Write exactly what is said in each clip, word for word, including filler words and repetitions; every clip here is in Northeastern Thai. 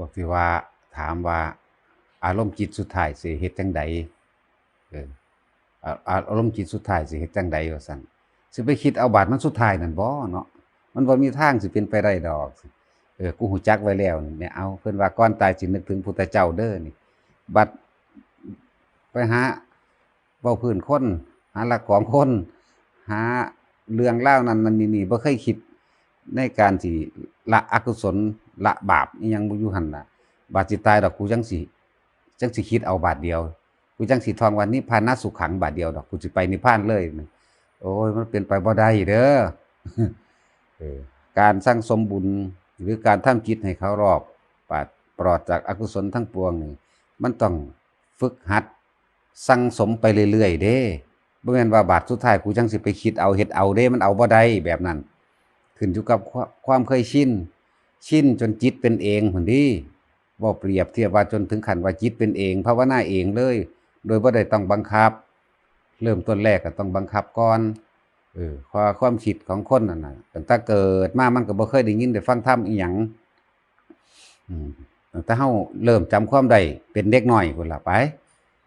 พวกที่ว่าถามว่า อารมณ์จิตสุดท้ายสิเฮ็ดจั่งใด เออ อา- อา- อารมณ์จิตสุดท้ายสิเฮ็ดจั่งใดว่าซั่น สิไปคิดเอาบาดมันสุดท้ายนั่นบ่เนาะ มันบ่มีทางสิเป็นไปได้ดอก เออ กูฮู้จักไว้แล้วนี่ เอา เพิ่นว่าก่อนตายสินึกถึงพุทธเจ้าเด้อนี่ บัดไปหาเว้าพื้นคน หาลักของคน หาเรื่องราวนั่นนั่นนี่นี่ บ่เคยคิดในการสิละอกุศล ละบาปอีหยังบ่อยู่หั่นน่ะ บาดสิตายดอก กูจั่งสิ จั่งสิคิดเอาบาดเดียว กูจั่งสิท่องว่านิพพานะสุขังบาดเดียวดอก กูสิไปนิพพานเลย โอ้ย มันเป็นไปบ่ได้เด้อ เออ การสั่งสมบุญ หรือการทำจิตให้เคารพ ปราศ- ปลอดจากอกุศลทั้งปวงนี่ มันต้องฝึกหัดสั่งสมไปเรื่อยๆเด้ บ่แม่นว่าบาดสุดท้ายกูจั่งสิไปคิดเอาเฮ็ดเอาเด้ มันเอาบ่ได้แบบนั้น ขึ้นอยู่กับคว- ความเคยชิน ชินจนจิตเป็นเองพุ้นติ เว้าเปรียบเทียบว่าจนถึงขั้นว่าจิตเป็นเอง ภาวนาเองเลย โดยบ่ได้ต้องบังคับ เริ่มต้นแรกก็ต้องบังคับก่อน เออ เพราะว่าความคิดของคนนั่นน่ะ ตั้งแต่เกิดมามันก็บ่เคยได้ยินได้ฟังธรรมอีหยัง อืม ตั้งแต่เฮาเริ่มจำความได้เป็นเด็กน้อยพุ้นล่ะไป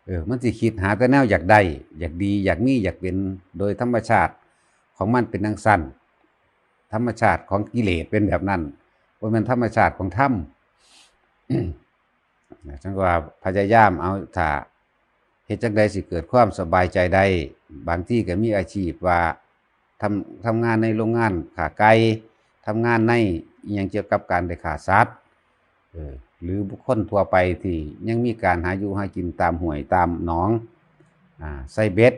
เออ มันสิคิดหาแต่แนวอยากได้ อยากดี อยากมี อยากเป็น โดยธรรมชาติของมันเป็นจั่งซั้น ธรรมชาติของกิเลสเป็นแบบนั้น บ่แม่นธรรมชาติของธรรม จั่งว่าพยายามเอา ถ้าเฮ็ดจั่งใดสิเกิดความสบายใจได้ บางทีก็มีอาชีพว่า ทำ- ทำงานในโรงงานฆ่าไก่ ทำงานในอิหยังเกี่ยวกับการได้ฆ่าสัตว์ เออ หรือบุคคลทั่วไปที่ยังมีการหาอยู่หากินตามห้วยตามหนอง อ่า ใส่เบ็ด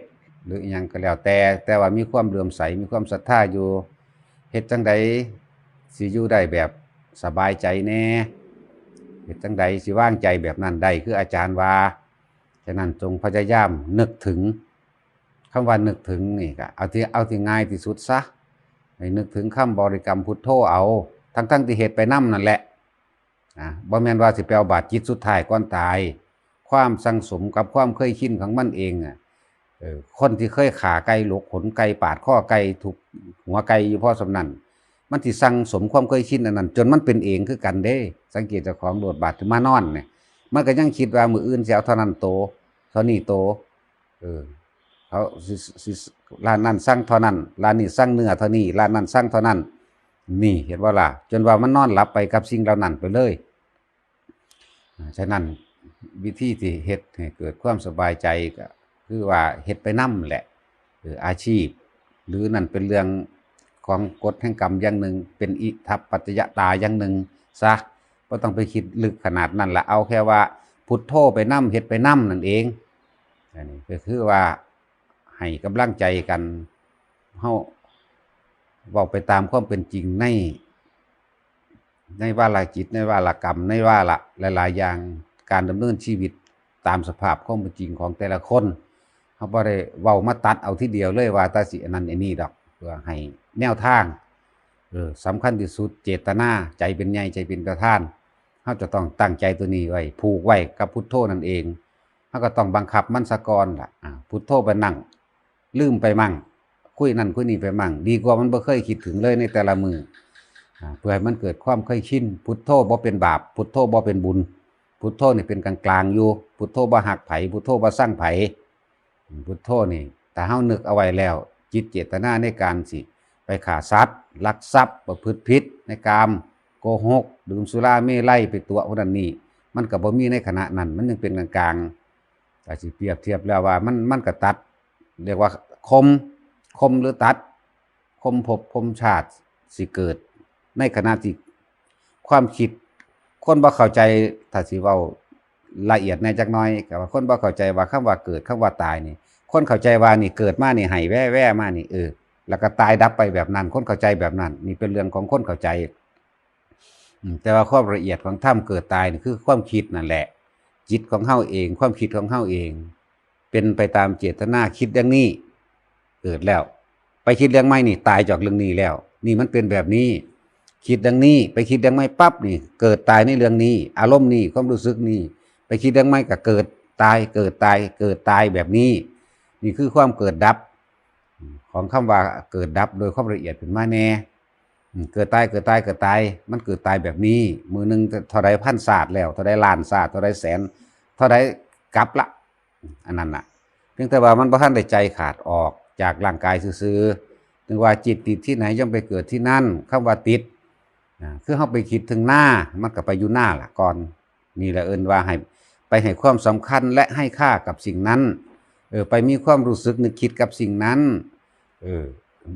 หรืออิหยังก็แล้วแต่ แต่ว่ามีความเลื่อมใส มีความศรัทธาอยู่ เฮ็ดจั่งใดสิอยู่ได้แบบสบายใจแน่ เฮ็ดจั่งใดสิวางใจแบบนั้นได้ คืออาจารย์ว่า ฉะนั้นจงพยายามนึกถึง คำว่านึกถึงนี่ก็เอาที่- เอาที่ง่ายที่สุดซะ ให้นึกถึงคำบริกรรมพุทโธเอา ทั้งๆที่เฮ็ดไปนำนั่นแหละ นะ บ่แม่นว่าสิไปเอาบาดจิตสุดท้ายก่อนตาย ความสั่งสมกับความเคยชินของมันเองอะ เออ คนที่เคยฆ่าไก่ หลกขนไก่ ปาดคอไก่ ทุบหัวไก่อยู่พอส่ำนั้น มันสิสั่งสมความเคยชินอันนั้น จนมันเป็นเองคือกันเด้ สังเกตเจ้าของโลด บาดที่มานอนเนี่ย มันก็ยังคิดว่ามื้ออื่นสิเอาเท่านั้นโต เท่านี้โต เออ เขาสิ- สิ- ร้านนั้นสั่งเท่านั้น ร้านนี้สั่งเนื้อเท่านี้ ร้านนั้นสั่งเท่านั้น นี่ เห็นบ่ล่ะ จนว่ามันนอนหลับไปกับสิ่งเหล่านั้นไปเลย อ่า ฉะนั้นวิธีที่เฮ็ดให้เกิดความสบายใจก็คือว่าเฮ็ดไปนำแหละ เออ อาชีพ หรือนั่นเป็นเรื่องของกฎแห่งกรรมอย่างหนึ่ง เป็นอิทัปปัจจยตาอย่างหนึ่งซะ บ่ต้องไปคิดลึกขนาดนั้นละ เอาแค่ว่าพุทโธไปนำ เฮ็ดไปนำนั่นเอง อันนี้ก็คือว่าให้กำลังใจกัน เฮาเว้าไปตามความเป็นจริงใน ในวาระจิต ในวาระกรรม ในวาระหลายๆอย่าง การดำเนินชีวิตตามสภาพความเป็นจริงของแต่ละคน เฮาบ่ได้เว้ามาตัดเอาทีเดียวเลยว่าแต่สิอันนั้นอันนี้ดอก เพื่อให้แนวทาง เออ สำคัญที่สุดเจตนา ใจเป็นใหญ่ ใจเป็นประธาน เฮาจะต้องตั้งใจตัวนี้ไว้ ผูกไว้กับพุทโธนั่นเอง เฮาก็ต้องบังคับมันซะก่อนล่ะ อ่า พุทโธไปนั่ง ลืมไปมั่ง คุยนั่นคุยนี่ไปมั่ง ดีกว่ามันบ่เคยคิดถึงเลยในแต่ละมื้อ อ่า เพื่อให้มันเกิดความเคยชิน พุทโธบ่เป็นบาป พุทโธบ่เป็นบุญ พุทโธนี่เป็นกลางๆอยู่ พุทโธบ่ฮักไผ พุทโธบ่ซังไผ พุทโธนี่ ถ้าเฮานึกเอาไว้แล้ว จิตเจตนาในการสิไปฆ่าสัตว์ ลักทรัพย์ ประพฤติผิดในกาม โกหก ดื่มสุราเมรัย ไปตั๋วผู้นั้นนี่ มันก็บ่มีในขณะนั้น มันยังเป็นกลางๆ ถ้าสิเปรียบเทียบแล้วว่ามัน- มันก็ตัด เรียกว่าข่ม- ข่มหรือตัด ข่มภพข่มชาติสิเกิด ในขณะที่ความคิด คนบ่เข้าใจ ถ้าสิเว้าละเอียดแหน่จักหน่อย ก็ว่าคนบ่เข้าใจว่าคำว่าเกิด คำว่าตายนี่ คนเข้าใจว่านี่เกิดมานี่ไห้แว่ๆมานี่ เออ แล้วก็ตายดับไปแบบนั้น คนเข้าใจแบบนั้น นี่เป็นเรื่องของคนเข้าใจ อืม แต่ว่าความละเอียดของธรรมเกิดตายนี่คือความคิดนั่นแหละ จิตของเฮาเอง ความคิดของเฮาเอง เป็นไปตามเจตนา คิดอย่างนี้ เกิดแล้ว ไปคิดเรื่องใหม่นี่ ตายจากเรื่องนี้แล้ว นี่มันเป็นแบบนี้ คิดเรื่องนี้ ไปคิดเรื่องใหม่ปั๊บนี่ เกิดตายในเรื่องนี้ อารมณ์นี้ ความรู้สึกนี้ ไปคิดเรื่องใหม่ก็เกิดตาย เกิดตาย เกิดตายแบบนี้ นี่คือความเกิดดับ ของคำว่าเกิดดับโดยความละเอียดขึ้นมาแหน่ อืม เกิดตาย เกิดตาย เกิดตาย มันเกิดตายแบบนี้ มื้อหนึ่งเท่าใดพันชาติแล้ว เท่าใดล้านชาติ เท่าใดแสน เท่าใดกลับละ อันนั้นน่ะ เพียงแต่ว่ามันบ่ทันได้ใจขาดออกจากร่างกายซื่อๆ ถึงว่าจิตติดที่ไหนย่อมไปเกิดที่นั่น คำว่าติด อ่า คือเฮาไปคิดถึงนา มันก็ไปอยู่นาล่ะก่อน นี่แหละเอิ้นว่าให้ ไปให้ความสำคัญและให้ค่ากับสิ่งนั้น เออ ไปมีความรู้สึกนึกคิดกับสิ่งนั้น เออ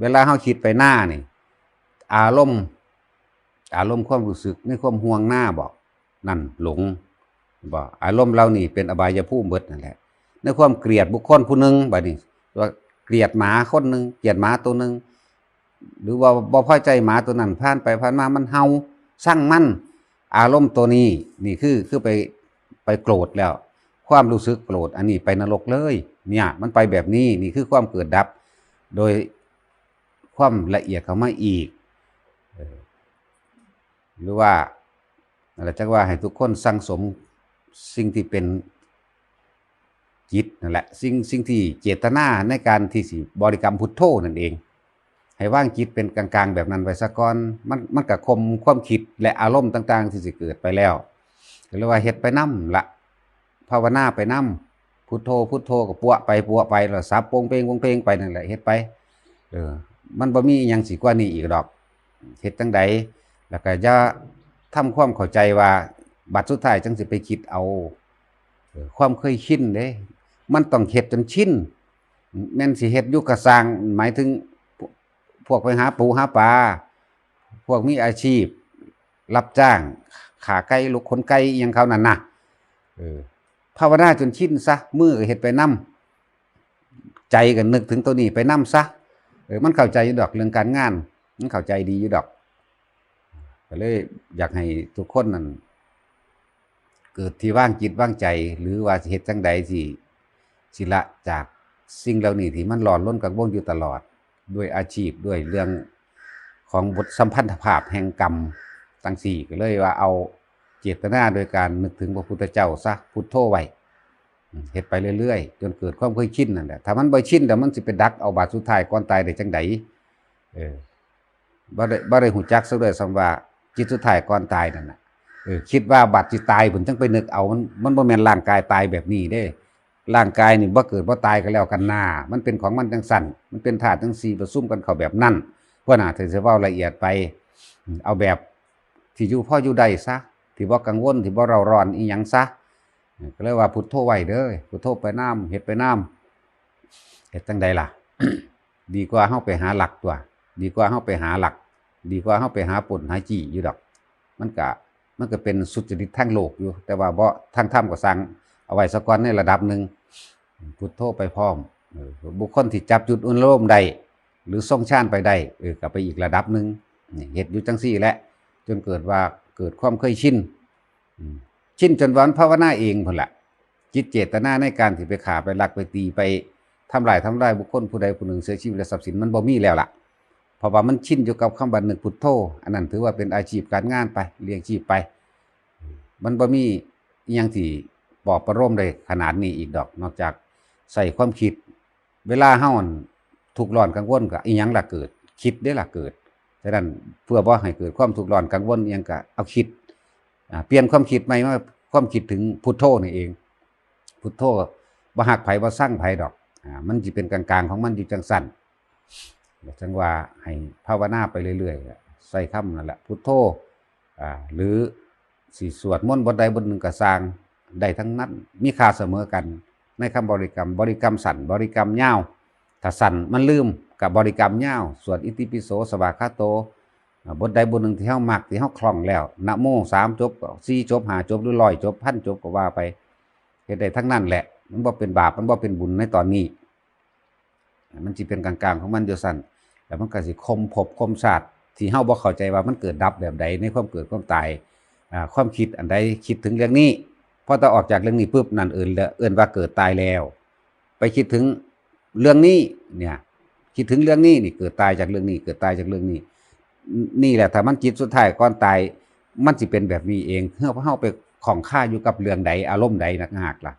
เวลาเฮาคิดไปนานี่ อารมณ์ อารมณ์ความรู้สึกในความห่วงนาบ่ นั่นหลงบ่ อารมณ์เหล่านี้เป็นอบายภูมิเบิดนั่นแหละ ในความเกลียดบุคคลผู้หนึ่ง บัดนี้ ว่าเกลียดหมาคนหนึ่ง เกลียดหมาตัวหนึ่ง หรือว่าบ่พอใจหมาตัวนั้น ผ่านไปผ่านมามันเห่า ซังมัน อารมณ์ตัวนี้ นี่คือ คือไป ไปโกรธแล้ว ความรู้สึกโกรธอันนี้ไปนรกเลย เนี่ย มันไปแบบนี้ นี่คือความเกิดดับ โดยความละเอียดเข้ามาอีก เออ หรือว่า นั่นแหละ จักว่าให้ทุกคนสั่งสมสิ่งที่เป็นจิตนั่นแหละ สิ่ง สิ่งที่เจตนาในการที่สิบริกรรมพุทโธนั่นเอง ให้วางจิตเป็นกลางๆแบบนั้นไว้ซะก่อน มัน มันก็ข่มความคิดและอารมณ์ต่างๆที่สิเกิดไปแล้ว ก็เรียกว่าเฮ็ดไปนำละ ภาวนาไปนำ พุทโธ พุทโธก็ปัวไปปัวไป แล้วสับโปงเปงโปงเปงไปนั่นแหละ เฮ็ดไป เออ มันบ่มีอิหยังสิกว่านี้อีกดอก เฮ็ดจั่งใด แล้วก็อย่าทำความเข้าใจว่า บัดสุดท้ายจั่งสิไปคิดเอา เออ ความเคยชินเด้ มันต้องเฮ็ดจนชิน แม่นสิเฮ็ดอยู่กะซ่าง หมายถึงพวก พวกไปหาปูหาปลา พวกมีอาชีพรับจ้าง ฆ่าไก่ ลูกขนไก่ อิหยังเขานั่นนะ เออ ภาวนาจนชินซะ มือก็เฮ็ดไปนำ ใจก็นึกถึงตัวนี้ไปนำซะ เออ มันเข้าใจอยู่ดอกเรื่องการงาน มันเข้าใจดีอยู่ดอก ก็เลยอยากให้ทุกคนนั่น เกิดที่วางจิตวางใจ หรือว่าสิเฮ็ดจั่งใดสิ สิละจากสิ่งเหล่านี้ที่มันหลอนลนกังวลอยู่ตลอด ด้วยอาชีพ ด้วยเรื่องของบทสัมพันธภาพแห่งกรรม จั่งซี้ ก็เลยว่าเอาเจตนาโดยการนึกถึงพระพุทธเจ้าซะ พุทโธไว้ อืม เฮ็ดไปเรื่อยๆ จนเกิดความเคยชินนั่นแหละ ถ้ามันบ่ชินแล้วมันสิไปดักเอาบาดสุดท้ายก่อนตายได้จั่งใด เออ บ่ได้ บ่ได้ฮู้จักซะด้วยซ้ำว่าจิตสุดท้ายก่อนตายนั่นน่ะ เออ คิดว่าบาดสิตายพุ้นจั่งไปนึกเอา มัน มันบ่แม่นร่างกายตายแบบนี้เด้ ร่างกายนี่บ่เกิดบ่ตายก็แล้วกันนา มันเป็นของมันจั่งซั่น มันเป็นธาตุจั่งซี่ ประชุมกันเข้าแบบนั้น พวกน่ะ ถ้าสิเว้าละเอียดไป อืม เอาแบบที่อยู่พออยู่ได้ซะ ที่บ่กังวล ที่บ่เร่าร้อนอิหยังซะ เออ ก็เลยว่าพุทโธไว้เด้อ พุทโธไปนำ เฮ็ดไปนำ เฮ็ดจั่งใดล่ะ ดีกว่าเฮาไปหาลักตั๊ว ดีกว่าเฮาไปหาลัก ดีกว่าเฮาไปหาปล้นหาจี้อยู่ดอก มันก็ มันก็เป็นสุจริตทางโลกอยู่ แต่ว่าบ่ ทางธรรมก็สั่งเอาไว้ซะก่อนในระดับหนึ่ง พุทโธไปพร้อม เออ บุคคลที่จับจุดอนุโลมได้ หรือทรงฌานไปได้ เออ ก็ไปอีกระดับหนึ่ง นี่ เฮ็ดอยู่จั่งซี้แหละ จนเกิดว่า เกิดความเคยชิน อืม ชินจนว่ามันภาวนาเองพุ้นล่ะ จิตเจตนาในการที่ไปฆ่า ไปลัก ไปตี ไปทำร้าย ทำลายบุคคลผู้ใดผู้หนึ่ง เสียชีวิตและทรัพย์สิน มันบ่มีแล้วล่ะ เพราะว่ามันชินอยู่กับคำว่านึกพุทโธ อันนั้นถือว่าเป็นอาชีพการงานไป เลี้ยงชีพไป มันบ่มีอิหยังที่ปลอบประโลมได้ขนาดนี้อีกดอก นอกจากใช้ความคิด เวลาเฮาหั่นทุกข์ร้อนกังวลก็อิหยังล่ะเกิด คิดเด้ล่ะเกิด ฉะนั้นเพื่อบ่ให้เกิดความทุกข์ร้อนกังวลอิหยังก็เอาคิด อ่า เปลี่ยนความคิดใหม่มา ความคิดถึงพุทโธนี่เอง พุทโธบ่ฮักไผบ่ซังไผดอก อ่า มันสิเป็นกลางๆของมันอยู่จั่งซั่น จั่งว่าให้ภาวนาไปเรื่อยๆ ใช้คำนั่นแหละ พุทโธ อ่า หรือสิสวดมนต์บทใดบทหนึ่งก็ซ่าง ได้ทั้งนั้น มีค่าเสมอกัน ในคำบริกรรม บริกรรมสั้น บริกรรมยาว ถ้าสั้นมันลืม ก็บริกรรมยาว สวดอิติปิโส สวากขาโต อ่า บทใดบทหนึ่งที่เฮามัก ที่เฮาคล่องแล้ว นะโม สามจบ สี่จบ ห้าจบ หรือร้อยจบ พันจบก็ว่าไป เฮ็ดได้ทั้งนั้นแหละ มันบ่เป็นบาป มันบ่เป็นบุญในตอนนี้ มันสิเป็นกลางๆของมันอยู่ซั่น แล้วมันก็สิข่มภพข่มชาติ ที่เฮาบ่เข้าใจว่ามันเกิดดับแบบใด ในความเกิดความตาย อ่า ความคิดอันใดคิดถึงเรื่องนี้ พอแต่ออกจากเรื่องนี้ปุ๊บ นั่นเอิ้นแล้ว เอิ้นว่าเกิดตายแล้ว ไปคิดถึงเรื่องนี้เนี่ย คิดถึงเรื่องนี้นี่ เกิดตายจากเรื่องนี้ เกิดตายจากเรื่องนี้ นี่แหละ ถ้ามันจิตสุดท้ายก่อนตาย มันสิเป็นแบบนี้เอง เฮา เฮาไปข้องคาอยู่กับเรื่องใด อารมณ์ใดนักหนาล่ะ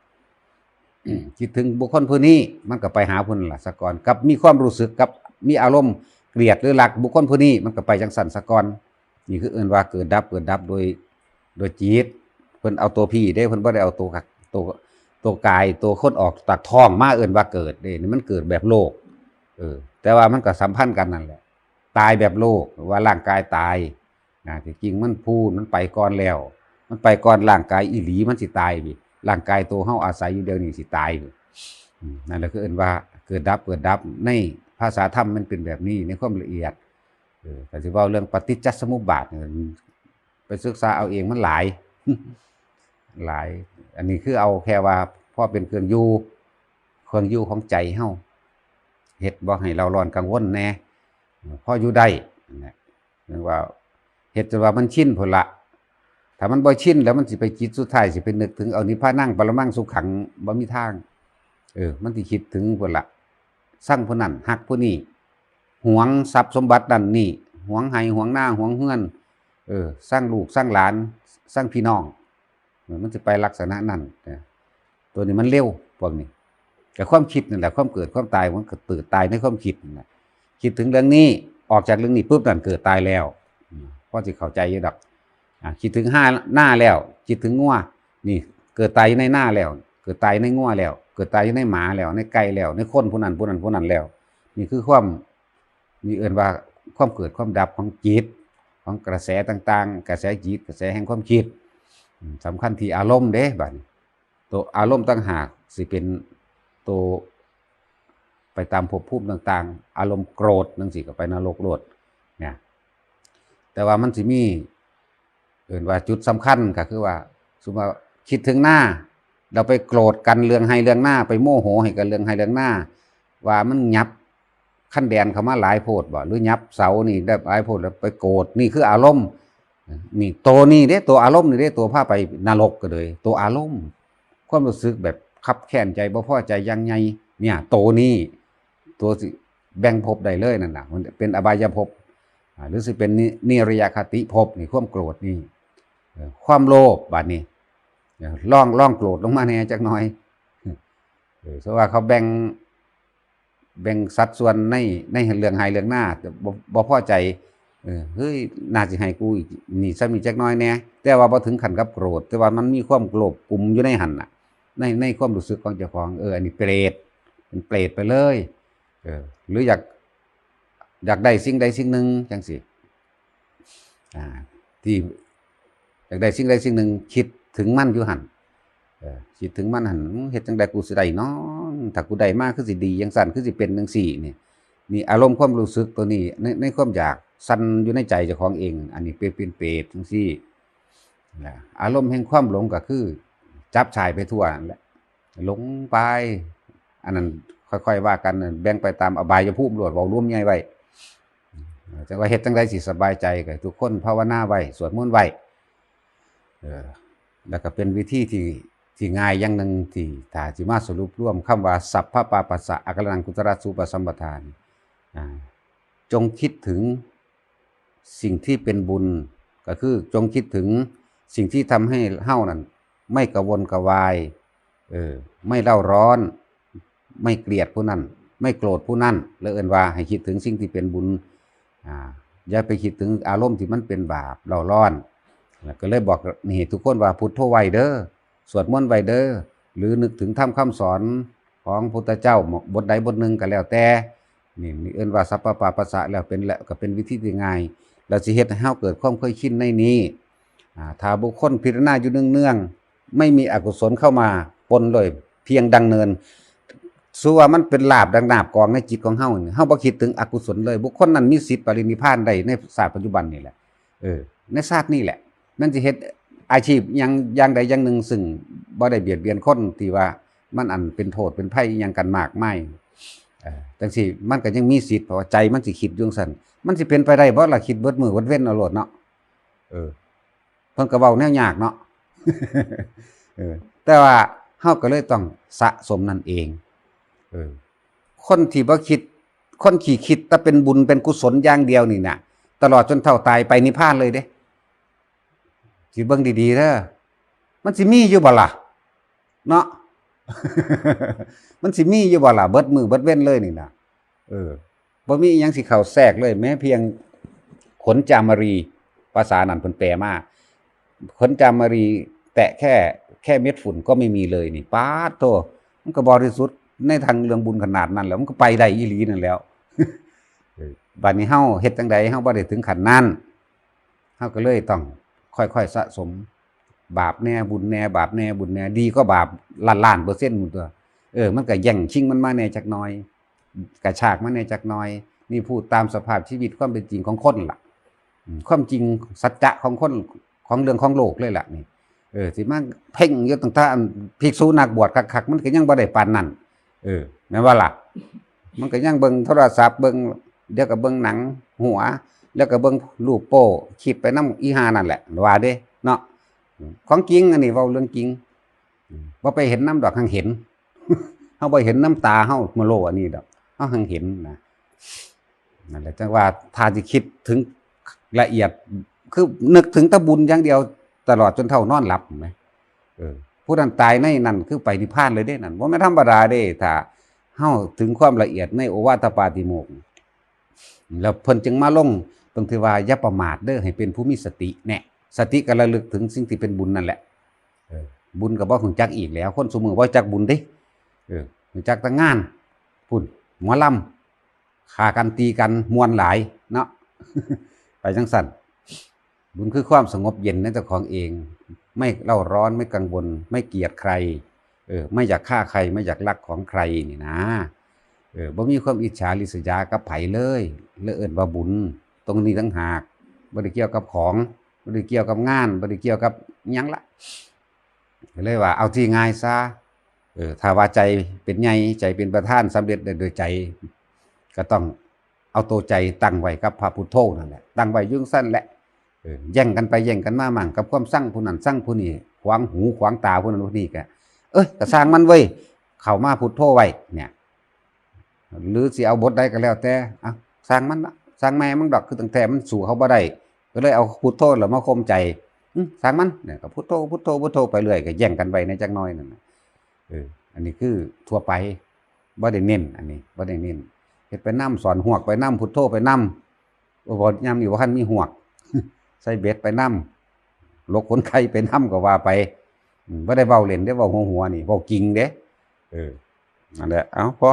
คิดถึงบุคคลผู้นี้ มันก็ไปหาผู้นั้นล่ะซะก่อน กับมีความรู้สึก กับมีอารมณ์ เกลียดหรือรักบุคคลผู้นี้ มันก็ไปจังซั่นซะก่อน นี่คือเอิ้นว่าเกิดดับ เกิดดับโดย โดยจิต เพิ่นเอาตัวพี้เด้ เพิ่นบ่ได้เอาตัวกะ ตัว ตัวกาย ตัวคนออกจากท้องมาเอิ้นว่าเกิดเด้ นี่มันเกิดแบบโลก เออ แต่ว่ามันก็สัมพันธ์กันนั่นแหละ ตายแบบโลก หรือว่าร่างกายตาย นะ ที่จริงมันพู้น มันไปก่อนแล้ว มันไปก่อนร่างกายอีหลี มันสิตายพี้ ร่างกายตัวเฮาอาศัยอยู่เดี๋ยวนี้สิตายพี้ อืม นั่นแหละคือเอิ้นว่าเกิดดับ เกิดดับ ในภาษาธรรมมันเป็นแบบนี้ ในความละเอียด เออ แต่สิเว้าเรื่องปฏิจจสมุปบาทนี่ ไปศึกษาเอาเองมันหลาย หลาย อันนี้คือเอาแค่ว่าพอเป็นเครื่องอยู่ เครื่องอยู่ของใจเฮา เฮ็ดบ่ให้เร่าร้อนกังวลแหน่ พออยู่ได้นั่นแหละ เรียกว่าเฮ็ดจนว่ามันชินพุ้นละ ถ้ามันบ่ชินแล้วมันสิไปจิตสุดท้ายสิไปนึกถึงเอานิพพานังปรมังสุขัง บ่มีทาง เออ มันสิคิดถึงพุ้นละ ซังผู้นั้น ฮักผู้นี้ หวงทรัพย์สมบัตินั่นนี่ หวงไฮ่หวงนา หวงเฮือน เออ ซังลูก ซังหลาน ซังพี่น้อง เออ มันสิไปลักษณะนั้นนะ ตัวนี้มันเร็ว พวกนี้ กับความคิดนั่นแหละ ความเกิดความตาย มันก็เกิดตายในความคิดนั่นแหละ คิดถึงเรื่องนี้ ออกจากเรื่องนี้ปุ๊บนั่นเกิดตายแล้ว อืม พอสิเข้าใจอยู่ดอก อ่า คิดถึงหา นาแล้ว คิดถึงงัว นี่ เกิดตายอยู่ในนาแล้ว เกิดตายในงัวแล้ว เกิดตายอยู่ในหมาแล้ว ในไก่แล้ว ในคนผู้นั้น ผู้นั้น ผู้นั้นแล้ว นี่คือความ นี่เอิ้นว่าความเกิดความดับของจิต ของกระแสต่างๆ กระแสจิต กระแสแห่งความคิด อืม สำคัญที่อารมณ์เด้ บัดนี้ ตัวอารมณ์ต่างหากสิเป็นตัวไปตามภพภูมิต่างๆ อารมณ์โกรธจั่งซี้ก็ไปนรกโลด เนี่ย แต่ว่ามันสิมี เอิ้นว่าจุดสำคัญก็คือว่า สมมุติว่าคิดถึงนา เราไปโกรธกันเรื่องไฮ่เรื่องนา ไปโมโหให้กันเรื่องไฮ่เรื่องนา ว่ามันหยับคันแดนเข้ามาหลายโพดบ่ หรือหยับเสานี่ได้หลายโพด แล้วไปโกรธ นี่คืออารมณ์ นี่ ตัวนี้เด้ ตัวอารมณ์นี่เด้ ตัวพาไปนรกก็เลย ตัวอารมณ์ ความรู้สึกแบบคับแค้นใจ บ่พอใจอย่างใหญ่ เนี่ย ตัวนี้ ตัวสิแบ่งภพได้เลยนั่นน่ะ มันเป็นอบายภพ อ่า หรือสิเป็นนิ นิรยคติภพ นี่ ความโกรธนี่ เออ ความโลภ บัดนี้ เออ ลอง ลองโกรธลงมาแหน่จักหน่อย เออ เพราะว่าเขาแบ่ง แบ่งสัดส่วนใน ในเรื่องไฮ่เรื่องนา แต่บ่ บ่พอใจ เออ เฮ้ย น่าสิให้กูอีก นี่ ส่ำนี้จักหน่อยแหน่ แต่ว่าบ่ถึงขั้นกับโกรธ แต่ว่ามันมีความโลภกุมอยู่ในหั่นน่ะ ใน ในความรู้สึกของเจ้าของ เออ อันนี้เปรต เป็นเปรตไปเลย เออ หรืออยาก อยากได้สิ่งใดสิ่งหนึ่งจั่งซี้ อ่า ที่อยากได้สิ่งใดสิ่งหนึ่ง คิดถึงมันอยู่หั่น เออ คิดถึงมันหั่น อืม เฮ็ดจั่งใดกูสิได้น้อ ถ้ากูได้มาคือสิดีจั่งซั้น คือสิเป็นจั่งซี้ นี่ นี่อารมณ์ความรู้สึกตัวนี้ ใน ในความอยากสั่นอยู่ในใจเจ้าของเอง อันนี้เป็น เป็นเปรตจั่งซี้ นะ อารมณ์แห่งความหลงก็คือจับส่ายไปทั่วนั่นแหละ หลงไป อันนั้นค่อยๆว่ากัน แบ่งไปตามอบายภูมิโลด เว้ารวมใหญ่ไว้ จั่งว่าเฮ็ดจั่งใดสิสบายใจ ก็ให้ทุกคนภาวนาไว้ สวดมนต์ไว้ เออ แล้วก็เป็นวิธีที่ ที่ง่ายอย่างหนึ่ง ที่ถ้าสิมาสรุปรวมคำว่า สัพพะปาปัสสะอาการังกุศลสูปสัมปทานี่ อ่า จงคิดถึงสิ่งที่เป็นบุญ ก็คือจงคิดถึงสิ่งที่ทำให้เฮานั่นไม่กระวนกระวาย เออ ไม่เร่าร้อน ไม่เกลียดผู้นั้น ไม่โกรธผู้นั้น แล้วเอิ้นว่าให้คิดถึงสิ่งที่เป็นบุญ อ่า อย่าไปคิดถึงอารมณ์ที่มันเป็นบาปเร่าร้อน แล้วก็เลยบอกนี่ทุกคนว่าพุทโธไว้เด้อ สวดมนต์ไว้เด้อ หรือนึกถึงธรรมคำสอนของพุทธเจ้าบทใดบทหนึ่งก็แล้วแต่ นี่ นี่เอิ้นว่าสัพพะปาปัสสะ แล้วเป็น แล้วก็เป็นวิธีที่ง่าย แล้วสิเฮ็ดให้เฮาเกิดความเคยชินในนี้ อ่า ถ้าบุคคลพิจารณาอยู่เนืองๆ ไม่มีอกุศลเข้ามาปนเลย เพียงดังเนิน สมมุติว่ามันเป็นลาภดังนาบกองในจิตของเฮานี่ เฮาบ่คิดถึงอกุศลเลย บุคคลนั้นมีสิทธิ์ปรินิพพานได้ในชาติปัจจุบันนี่แหละ เออ ในชาตินี้แหละ มันสิเฮ็ดอาชีพอย่าง อย่างใดอย่างหนึ่ง ซึ่งบ่ได้เบียดเบียนคนที่ว่ามันอันเป็นโทษเป็นภัยอิหยังกันมากมาย เออ จั่งซี้มันก็ยังมีสิทธิ์ เพราะว่าใจมันสิคิดอยู่จั่งซั้น มันสิเป็นไปได้บ่ล่ะ คิดเบิดมื้อเบิดเว็นเอาโลดเนาะ เออ เพิ่นก็เว้าแนวยากเนาะ เออ แต่ว่าเฮาก็เลยต้องสะสมนั่นเอง เออ คนที่บ่คิด คนขี้คิดแต่เป็นบุญเป็นกุศลอย่างเดียวนี่น่ะ ตลอดจนเฒ่าตายไปนิพพานเลยเด้ สิเบิ่งดีๆเด้อ มันสิมีอยู่บ่ล่ะ เนาะ มันสิมีอยู่บ่ล่ะ เบิดมื้อเบิดเว็นเลยนี่น่ะ เออ บ่มีอิหยังสิเข้าแทรกเลย แม้เพียงขนจามารี ภาษานั้นเพิ่นแปลมา ขนจามารีแตะแค่ แค่เม็ดฝุ่นก็ไม่มีเลยนี่ ป๊าดโธ่ มันก็บริสุทธิ์ในทางเรื่องบุญขนาดนั้นแล้ว มันก็ไปได้อีหลีนั่นแหล้ว เออ บัดนี้เฮาเฮ็ดจั่งใด เฮาบ่ได้ถึงขั้นนั้น เฮาก็เลยต้องค่อยๆสะสม บาปแหน่บุญแหน่ บาปแหน่บุญแหน่ ดีกว่าบาปล้านๆเปอร์เซ็นต์หมดตัว เออ มันก็แย่งชิงมันมาแหน่จักหน่อย กระชากมาแหน่จักหน่อย นี่พูดตามสภาพชีวิตความเป็นจริงของคนล่ะ อืม ความจริงสัจจะของคน ของเรื่องของโลกเลยล่ะนี่ เออ สิมาเพ่งอยู่ตั้งแต่อันภิกษุนักบวชคักๆ มันก็ยังบ่ได้ปานนั้น เออ แม่นบ่ล่ะ มันก็ยังเบิ่งโทรศัพท์ เบิ่ง เดี๋ยวก็เบิ่งหนังหัว แล้วก็เบิ่งรูปโป้ คลิปไปนำอีห่านั่นแหละ ว่าเด้ เนาะ ของจริง อันนี้เว้าเรื่องจริง อืม บ่ไปเห็นนำดอก หังเห็น เฮาบ่เห็นนำตาเฮา มโนอันนี้ดอก เฮาหังเห็นนะ นั่นแหละ จั่งว่าถ้าสิคิดถึงละเอียด คือนึกถึงแต่บุญอย่างเดียว ตลอดจนเฒ่านอนหลับ เห็นไหม เออ ผู้นั้นตายในนั้นคือไปนิพพานเลยเด้นั่น บ่แม่นธรรมดาเด้ ถ้าเฮาถึงความละเอียดในโอวาทปาติโมกข์ แล้วเพิ่นจึงมาลงตรงที่ว่าอย่าประมาทเด้อ ให้เป็นผู้มีสติแน่ สติก็ระลึกถึงสิ่งที่เป็นบุญนั่นแหละ เออ บุญก็บ่ฮู้จักอีกแล้ว คนซุมื้อบ่จักบุญเด้ เออ ฮู้จักแต่งาน พุ้น หมอลำ ฆ่ากันตีกันม่วนหลายเนาะ ไปจั่งซั้น บุญคือความสงบเย็นในเจ้าของเอง ไม่เร่าร้อน ไม่กังวล ไม่เกลียดใคร เออ ไม่อยากฆ่าใคร ไม่อยากลักของใครนี่นะ เออ บ่มีความอิจฉาริษยากับไผเลย เลยเอิ้นว่าบุญ ตรงนี้ต่างหาก บ่ได้เกี่ยวกับของ บ่ได้เกี่ยวกับงาน บ่ได้เกี่ยวกับหยังละ ก็เลยว่าเอาที่ง่ายซะ เออ ถ้าว่าใจเป็นใหญ่ ใจเป็นประธาน สำเร็จได้โดยใจ ก็ต้องเอาตัวใจตั้งไว้กับพระพุทโธนั่นแหละ ตั้งไว้อยู่จั่งซั้นแหละ เออ แย่งกันไปแย่งกันมามั่ง กับความซังผู้นั้นซังผู้นี้ ขวางหูขวางตาผู้นั้นผู้นี้ก็ เอ้ย ก็ซ่างมันเว้ย เข้ามาพุทโธไว้เนี่ย หรือสิเอาบทใดก็แล้วแต่ อ่ะ ซ่างมันละ ซ่างแม่มึงดอก คือตั้งแต่มันสู้เขาบ่ได้ ก็เลยเอาพุทโธแล้วมาข่มใจ อืม ซ่างมัน เนี่ย ก็พุทโธ พุทโธ พุทโธไปเรื่อย ก็แย่งกันไว้ในจักหน่อยนั่นน่ะ เออ อันนี้คือทั่วไป บ่ได้เน้น อันนี้บ่ได้เน้น เฮ็ดไปนำ สอนฮวกไปนำ พุทโธไปนำ โอ้ บ่ ยามนี้บ่ทันมีฮวก ใส่เบ็ดไปนำ หลกขนไข่ไปนำก็ว่าไป อืม บ่ได้เว้าเล่นเด้ เว้าหัวๆนี่ เว้าจริงเด้ เออ นั่นแหละ เอ้า พอ